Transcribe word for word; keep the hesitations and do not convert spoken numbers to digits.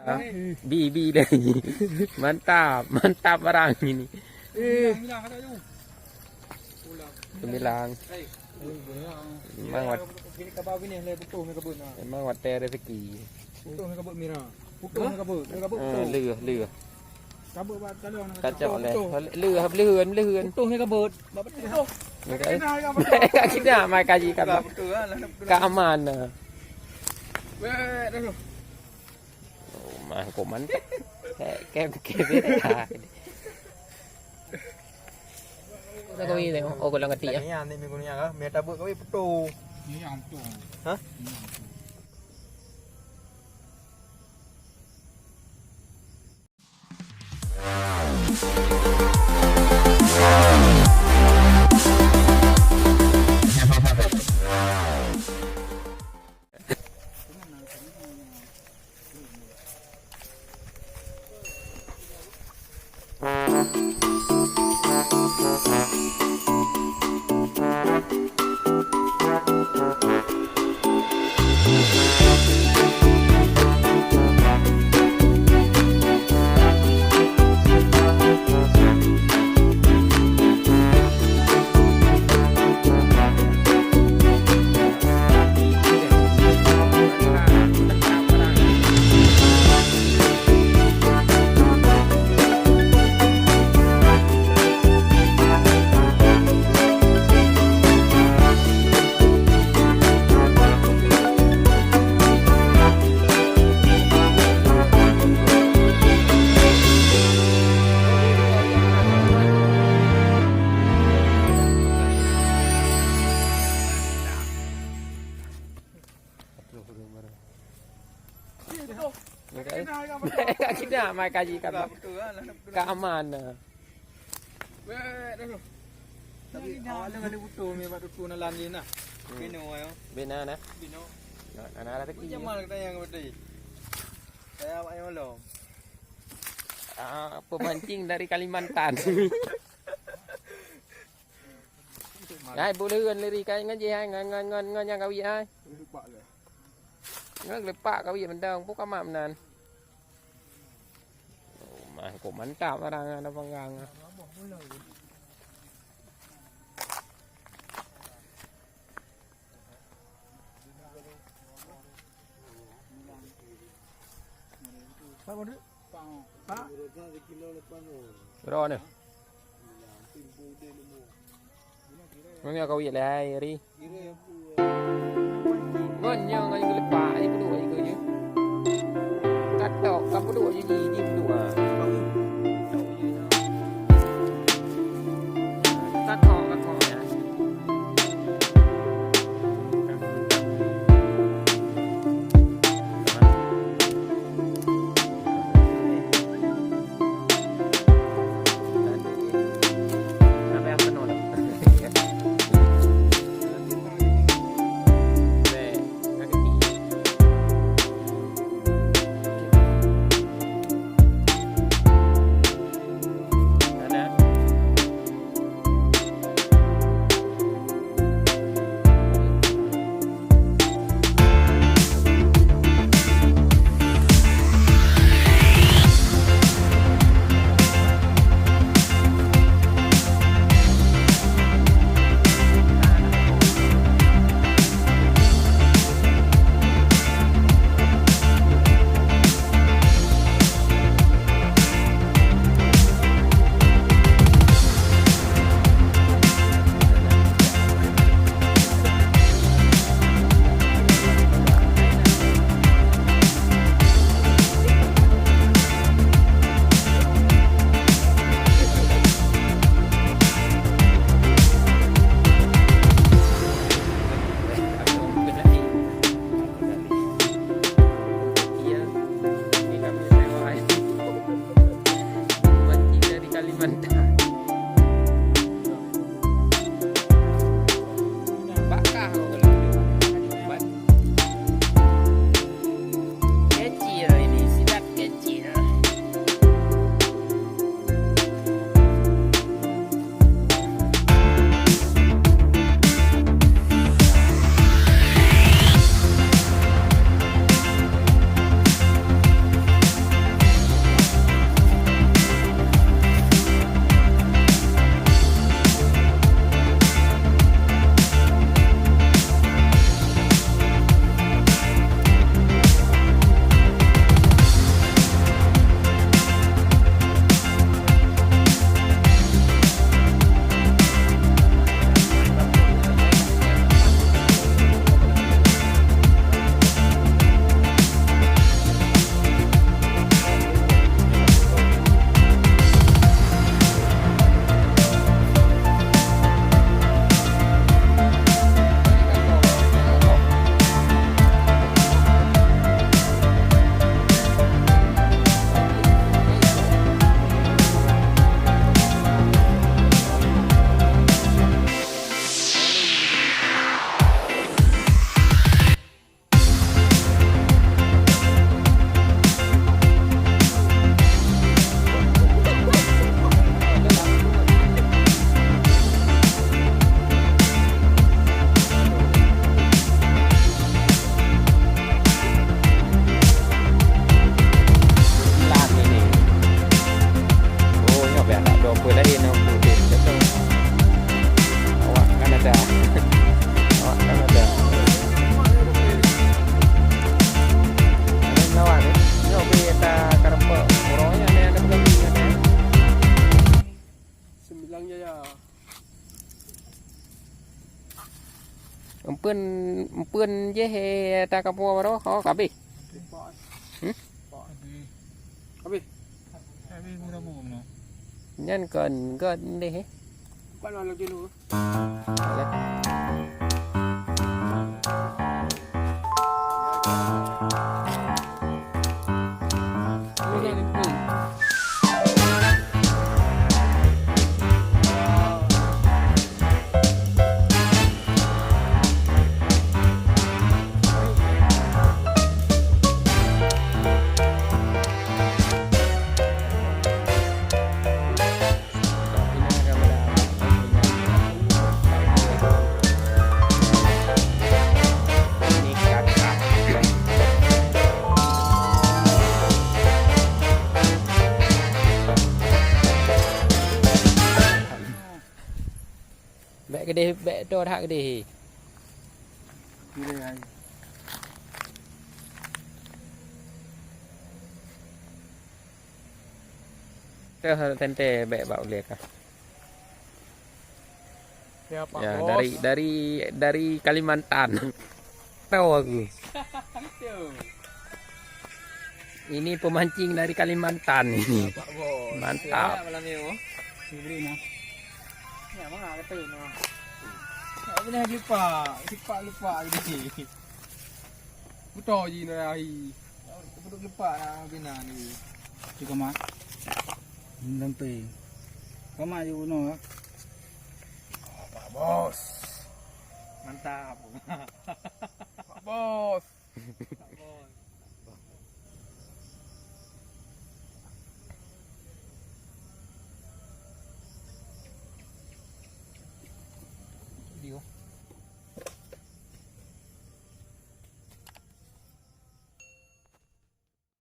Ah, bi, bi lagi. Mantap, mantap barang ini. Eh. Gemilang. Memang wat-, memang watèe rezeki. Eh, leuh, leuh. Kacok leh. Leuh, leuh, leuh. Kita mai kaji kan. Keamanan. Oh, mah, kok mantap. Kayak, kayak, kayak beda. Kita kawin tengok. Oh, kolang katik ya. Tanya ni minggu ni ya, mie tabuk kawin betul. Ni yang betul. Hah? Ni yang betul. Kita mai kaji kan. Keamanan. Tapi awak lé kali butuh mi bak tutu na lan jih nah. Hmm. Bino ayo. Bino nah. Bino. Nah, nah, nah, rezeki. Jamal kata yang betul. Saya awak yang belum. Ah, pemancing dari Kalimantan. Hai, boleh kan lari kan ngaji hai ngan ngan ngan ngan yang kawin hai. Ngon lepak kawin mendang pun kamak menan. Oh, mah, kok mantap barang ada panggang. Pak, Pak. Berapa ni? Mana kau iya lai hari? Ngon nyoe ngon geulepak, ai peuduek ai keu nyoe. Katok, ka peuduek ji, ji, ji peuduek, ah. Katok, katok, ya. Peuen, peuen jih, eh, ata kapoe baroe, ho, ka habéh. Hmm? Habéh. Habéh. Habéh murah-murah. Nyan kon, kon deh, eh. Bukan malu dulu. Alah. Bèk keudeh, bèk toe that keudeh. Teuh teuntèe bèk bak ulèe kah. Ya, Pak Bos. Dari, dari, dari Kalimantan. Tahu aku. Ini pemancing dari Kalimantan ini. Ya, Pak Bos. Mantap. Ya, malam ni, oh. Diberi nah. Ya, mana kata ni? Ya, boleh lupa. Lupa, lupa gitu. Betul je ni, Rai. Keupeudok leupah lah bina ni. Tu kama. Lampe. Kama je bunoe. Pak Bos. Mantap.